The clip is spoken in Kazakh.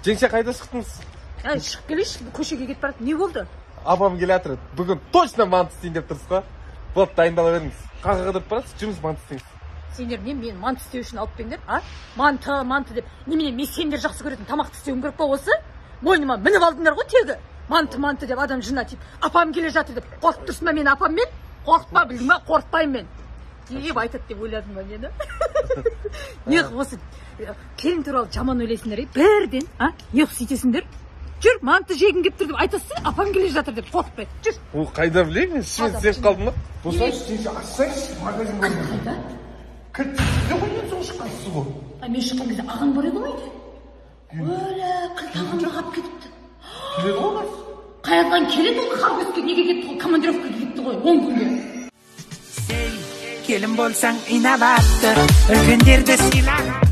Жеңше, қайда шықтыңыз? Әй, шығып келейінші, көшеге кетіп барады. Не болды? Апам келе жатыр. Бүгін точно манты істейін деп тұрсыз ғой. Болды, дайындала беріңіз. Қаға қыдырып барасыз, жүріңіз, манты істейміз. Сендер не, мені манты істеу үшін алып келдіңдер, а? Манты, манты деп. Немене, мен сендер жақсы көретін тамақты істеуім керек па осы? Мойныма мініп алдыңдар ғой тегі. Манты, манты деп адам жынына тиіп, апам келе жатыр деп. Қорқып тұрсың ба мені апаммен? Қорқытпа, білдің ба? Қорқытпаймын мен. Деп айтады деп ойладың ба мені? Не осы келін туралы жаман ойлайсыңдар, е? Бірден, а? Не қылып сөйтесіңдер? Жүр, манты жегім келіп тұр деп айтасың, апам келе жатыр деп қорқытпай. Жүр. Ол қайда білейін, ішіме Адам сеніп қалдым ба? Босаңызшы, жеңше, ашсаңызшы, магазин бар. Қайда? Кілт сізде ғой, ең соңғы шыққансыз ғой. А мен шыққан кезде ағаң бар еді ғой үйде. Өлә, кілт ағамды қалып кетіпті. Келеді ғой қазір. Қаяқтан келеді ол? Хабарсыз неге кетті ғой? Командировкаға кетті ғой 10 күнге. Сен келін болсаң, инабатты, үлкендерді сыйлаған.